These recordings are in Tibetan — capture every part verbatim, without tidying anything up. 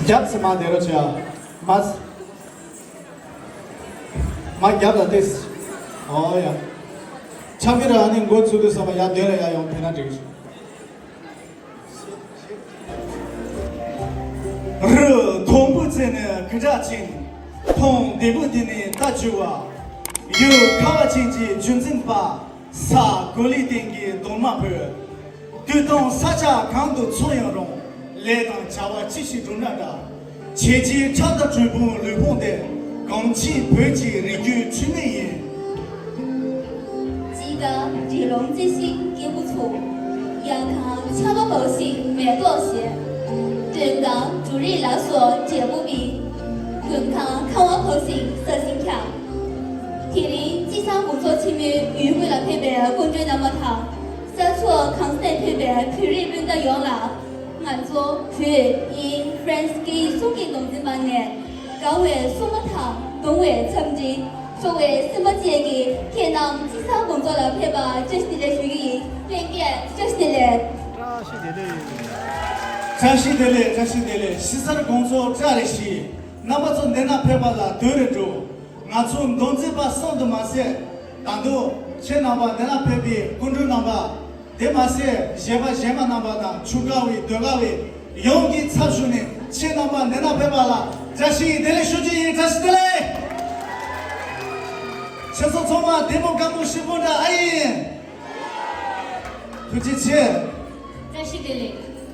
རྒྱབ་ཚེ་མ་དེ་རོ་ཆེ་ཨ། མ། མ་རྒྱབ་ལ་ཏེས། ཨོ་ཡ། ཆག་གི་ར་ཨ་ནི་མགོ་ཚུགས་དུས་ཙམ་པ་ཡ་དོན་ལ་ཡ་ཡོང་ཕེ་ན་འགྲིག་རུ་དོང་བུ་ཚེ་ནི་ཁི་དྲག་ཅིང་། མཐོང་འདི་བུ་འདི་ནི་ལྟ་བཅུ་བ། ཡུལ་ཁ་བ་ཅན་གྱི་རྒྱུན་འཛིན་པ། ས་གོ་ལའི་སྟེང་གི་གདོང་མ་བོས། དུས་དང་ས་ཆ་གང་དུ་འཚོགས་ཡང་རུང་། ལས་དང་བྱ་བ་ཅི་ཞིག་བསྒྲུབ་ན་འདྲ། ཁྱེད་ཀྱི་ཁྲག་དང་དྲོད་ཕུང་ལུས་ཕུང་དེ། གངས་ཅན་བོད་ཀྱི་རིགས་རྒྱུད་འཁྲུལ་མེད་ཡིན། དཔྱིད་ཀ་རི་ལུང་རྩི་ཤིང་སྐྱེ་དགུ་ཚོ། ཡང་གང་ཆར་པ་འབབ་ཞིང་མེ་ཏོག་བཞད། སྟོན་ཁང་འབྲུ་རིགས་ལ་སོགས་འབྲས་བུ་སྨིན། མགོན་ཁང་ཁང་བ་འབབ་ཞིང་ས་ཞིང་ཁྱབ། དེ་རིང་དཔྱིད་གསར་དགོང་ཚོགས་ཆེན་མོའི་ཡུལ་དངོས་ལ་ཕེབས་པའི་སྐུ་མགྲོན་རྣམ་པ་དང་། ས་ཕྱོགས་གང་སར་ཕེབས་པའི་བོད་རིགས་སྤུན་ཟླ་ཡོངས་ལ། ང་ཚོ་བོད་དབྱིན་ཧྥ་རན་སི་སྐད་ཡིག་གསུམ་གྱི་ནང་འཛིན་པ་ནས་དགའ་བའི་སོ་མ་དང་གདུང་བའི་འཚམས་འདྲི། ཚོར་བའི་སེམས་པ་བཅས་ཀྱིས་ཁྱེད་རྣམས་དཔྱིད་གསར་དགོང་ཚོགས་ལ་ཕེབས་པར་བཀྲ་ཤིས་བདེ་ལེགས་ཞུ་གི་ཡིན། ལྷན་རྒྱས་བཀྲ་ཤིས་བདེ་ལེགས། བཀྲ་ཤིས་བདེ་ལེགས། བཀྲ་ཤིས་བདེ་ལེགས། དཔྱིད་གསར་དགོང་ཚོགས་བཀྲ་རེ་ཤིས། རྣམ་པ་ཚོ་འདི་ན་ཕེབས་པ་ལ་དོན་རེ་འགྲོ། ང་ཚོ་མདོ་འཛིན་པ་གསུམ་དུ་མ་ཟད། ད་དུང་ཁྱེད་རྣམ་པ་འདི་ན་ཕེབས་པའི་སྐུ་མགྲོན་རྣམ་པ། དེ་མ་ཟད་གཞས་པ་གཞས་མ་རྣམ་པ་དང་ཆུང་དགའ་བའི་ཟློས་གར་བའི་ཡོངས་ཀྱི་ཚབ་ཞུས་ནས་ཁྱེད་རྣམ་པ་འདི་ན་ཕེབས་པ་ལ་བཀྲ་ཤིས་བདེ་ལེགས་ཞུ་རྒྱུ་ཡིན། བཀྲ་ཤིས་བདེ་ལེགས། ཁྱེད་ཚོ་ཚང་མ་བདེ་མོ་དགའ་མོ་ཞིག་པོ་འདྲ་ཨ་ཡིན། ཐུགས་རྗེ་ཆེ། Sachez-le,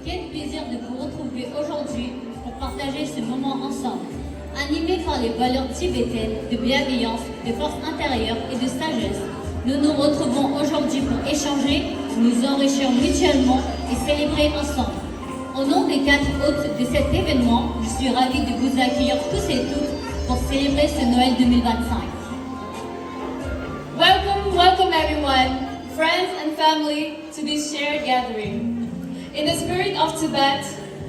quel plaisir de vous retrouver aujourd'hui pour partager ce moment ensemble. Animés par les valeurs tibétaines de bienveillance, de force intérieure et de sagesse, nous nous retrouvons aujourd'hui pour échanger, nous enrichir mutuellement et célébrer ensemble. Au nom des quatre hôtes de cet événement, je suis ravie de vous accueillir tous et toutes pour célébrer ce Noël deux mille vingt-cinq. Welcome, welcome everyone, friends and family, to this shared gathering. In the spirit of Tibet,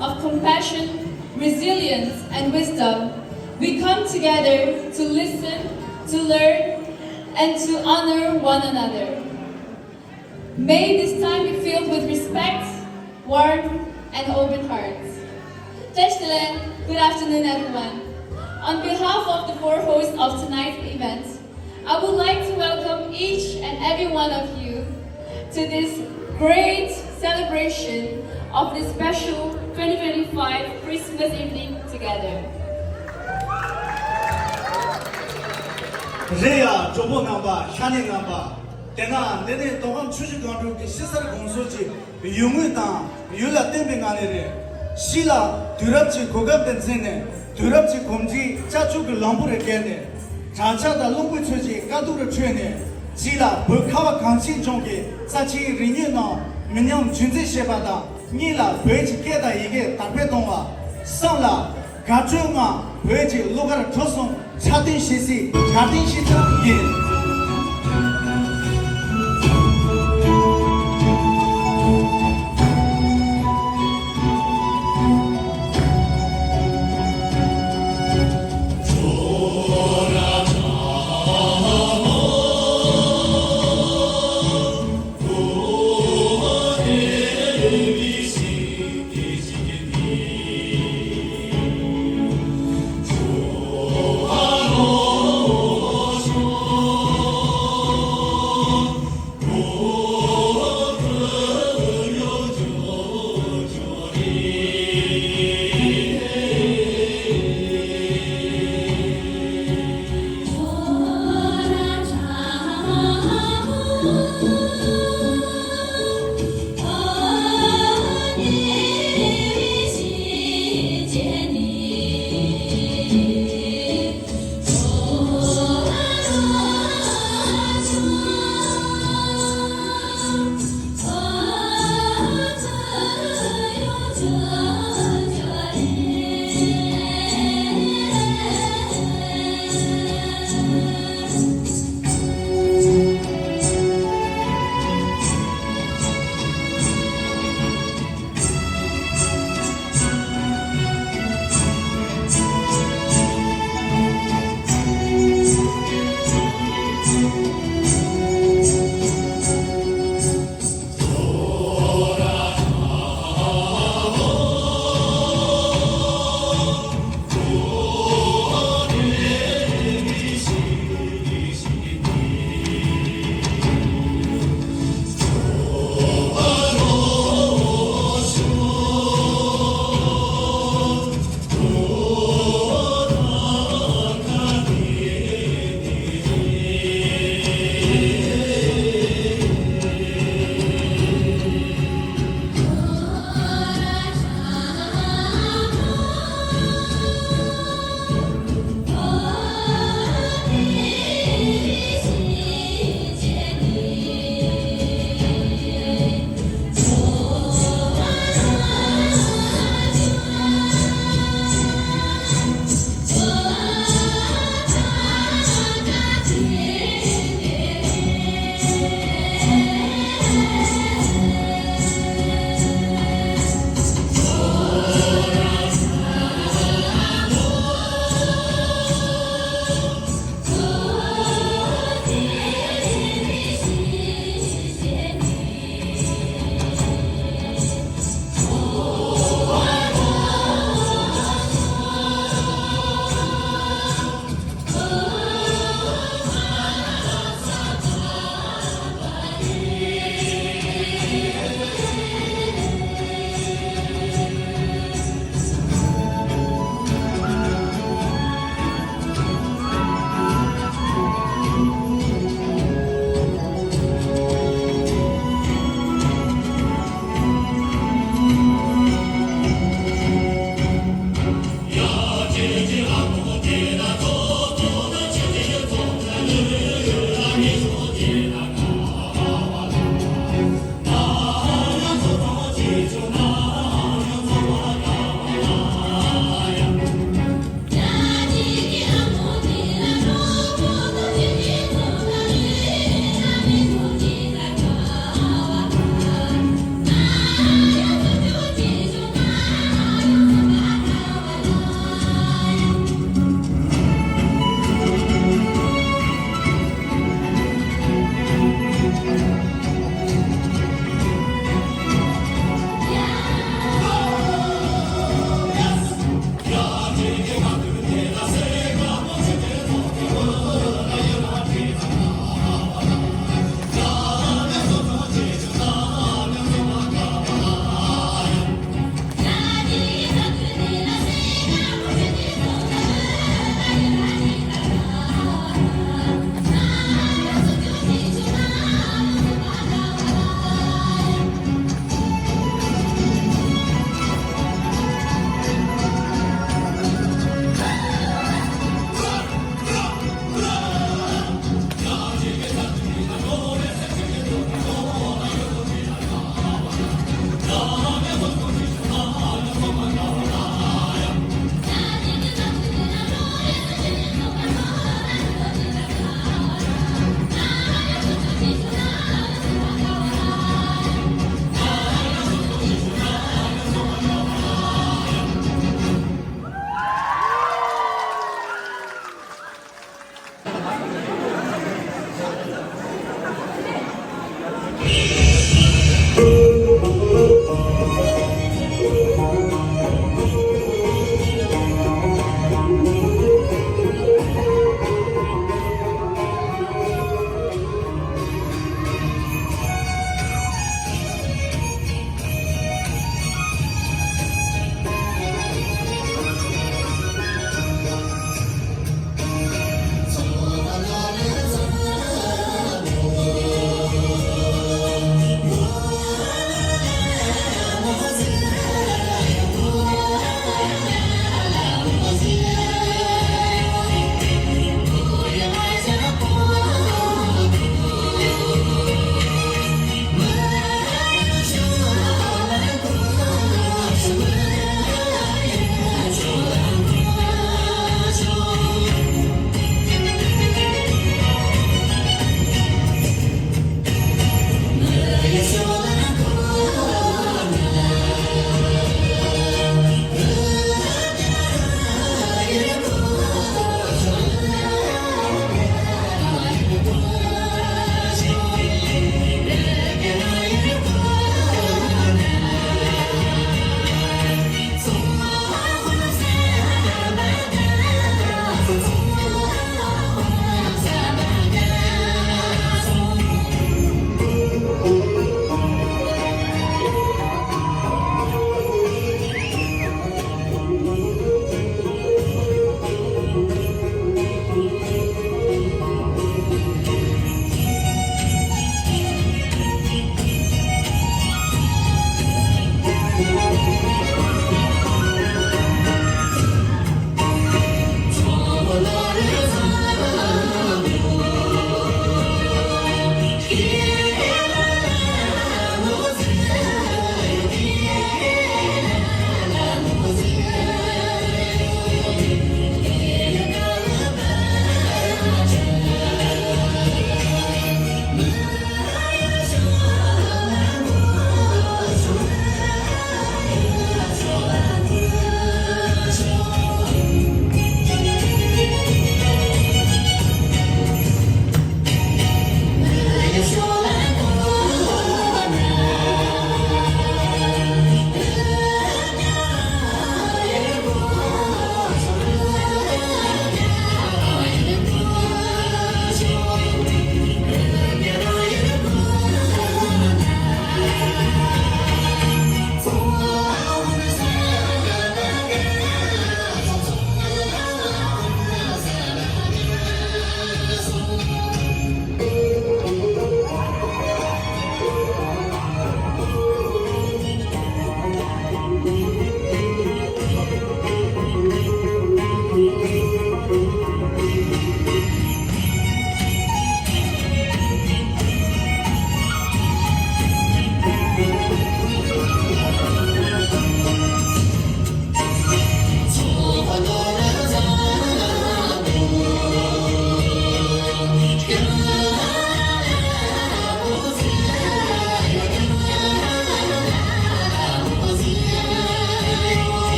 of compassion, resilience, and wisdom, we come together to listen, to learn, and to honor one another. May this time be filled with respect, warmth, and open hearts. Teshtelen, good afternoon, everyone. On behalf of the four hosts of tonight's event, I would like to welcome each and every one of you to this great celebration of this special twenty twenty-five Christmas evening together. རེད་ཡ། གྲོགས་པོ་རྣམ་པ། ཤ་ཉེ་རྣམ་པ། དེ་ན་འདི་ནི་མདོ་ཁམས་ཆུ་བཞི་སྒང་དྲུག་གི་དཔྱིད་གསར་དགོང་ཚོགས་ཀྱི་ཡུལ་དངོས་དང་ཡུལ་ལ་བརྟེན་པའི་ངང་ནས་རེད། གཞིས་ལ་དུས་རབས་ཀྱི་གོ་སྐབས་དེ་འཛིན་ནས་དུས་རབས་ཀྱི་གོམ་འགྲོས་ལྕགས་ཀྱུ་གི་ལམ་བུ་རེ་བརྒལ་ནས། བྲག་ཆ་དང་རླུང་བུའི་ཚུལ་གྱི་དཀའ་སྡུག་རེ་འཕྲད་ནས། གཅིག་ལ་བོད་ཁ་བ་གངས་ཅན་ལྗོངས་ཀྱི་རྩ་ཆེའི་རིག་གནས་རྣམས་མི་ཉམས་རྒྱུན་འཛིན་བྱེད་པ་དང་། གཉིས་ལ་བོད་ཀྱི་སྐད་དང་ཡི་གེ་དར་སྤེལ་གཏོང་བ། གསུམ་ལ་དགའ་སྤྲོའི་ངང་བོད་ཀྱི་གླུ་གར་ཁྲོམ་གསུམ་སྲ་བརྟན་བྱེད་སའི་གྲ་སྒྲིག་ཞིག་ཀྱང་ཡིན།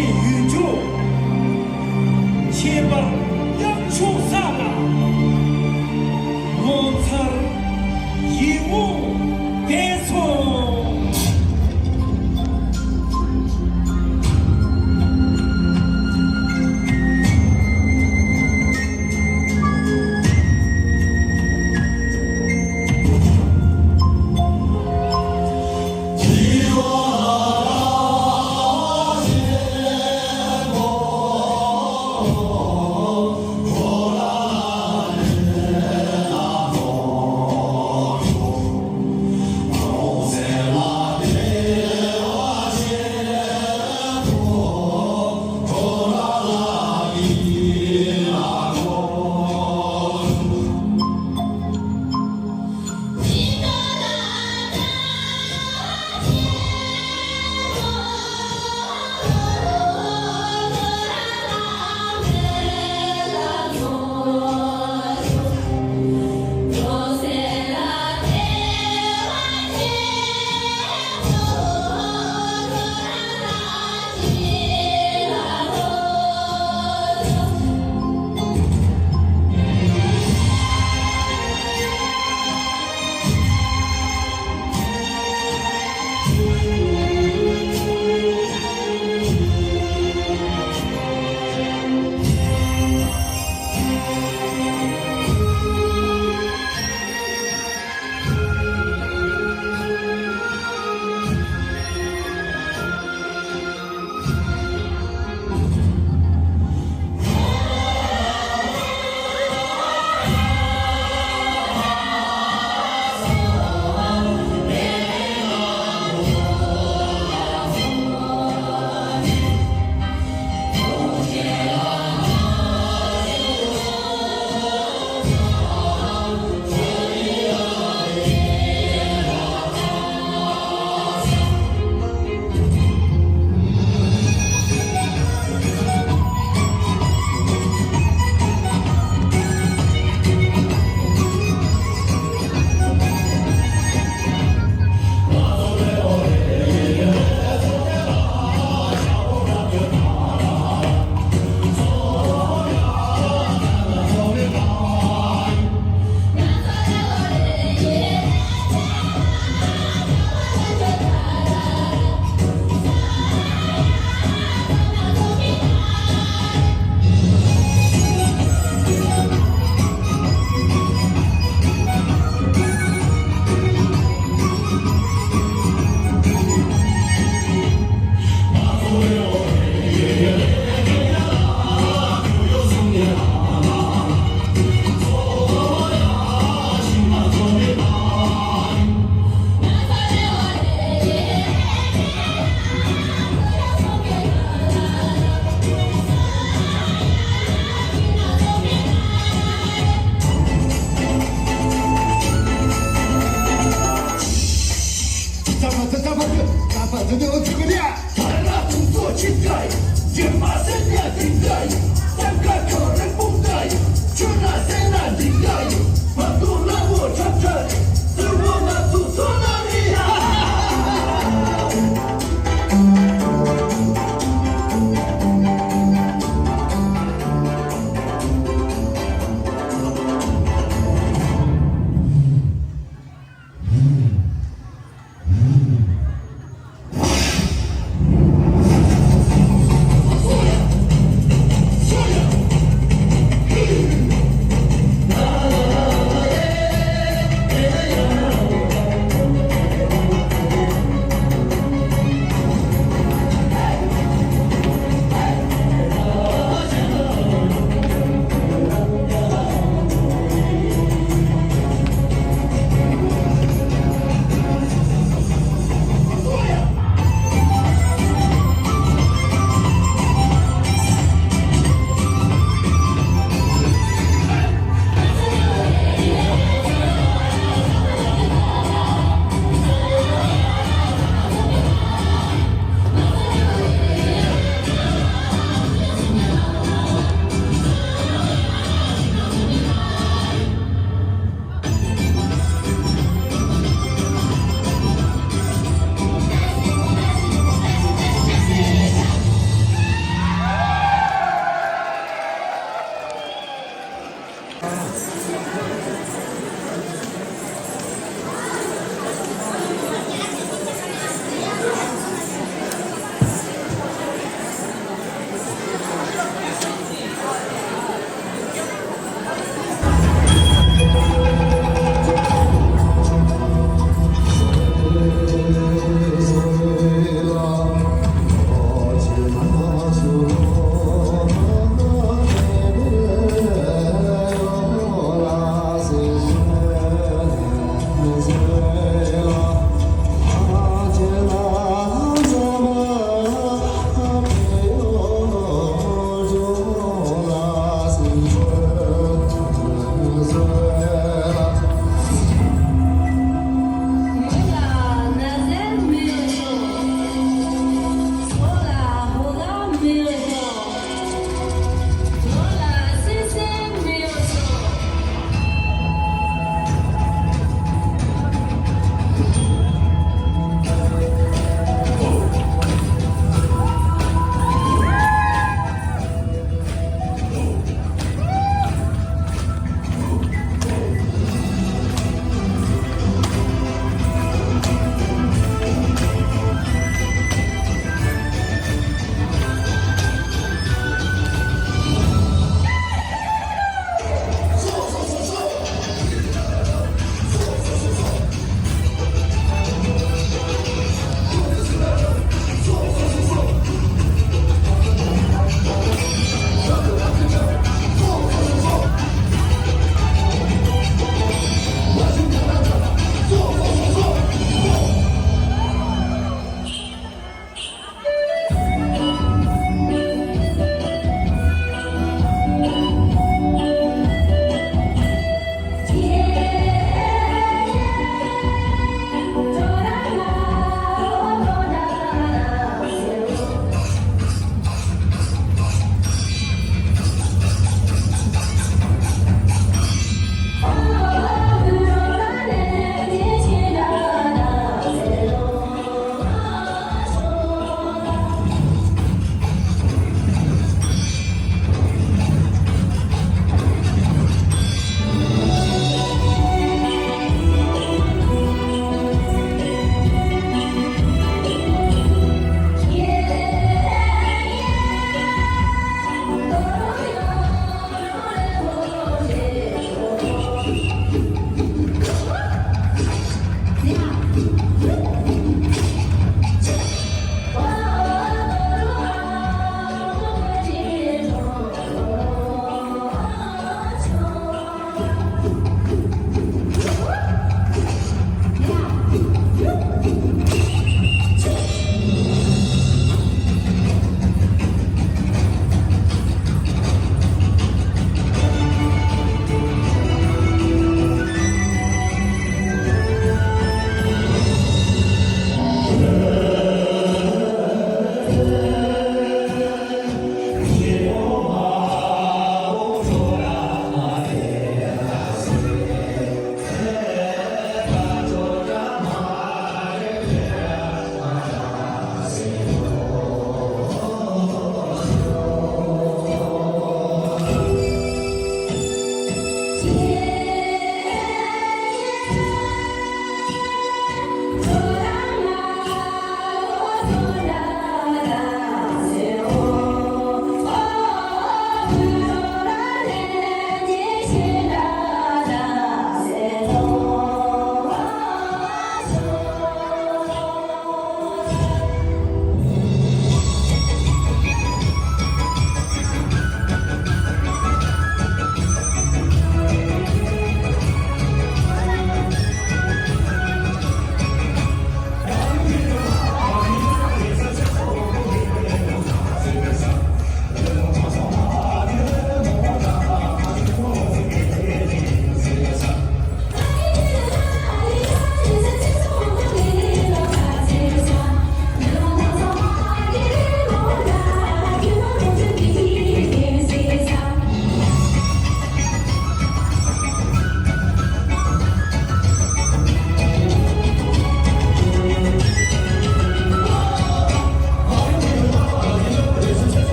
ཡུལ་ཕྱོགས། ཁྱད་པར་གཡང་ཕྱོགས་ས་ལ། ངོ་མཚར་ཡིད་འོང་དེ་ཚོ།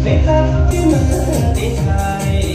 མེད་ལ་དེ་ནི་དེ་ཆ་རེད།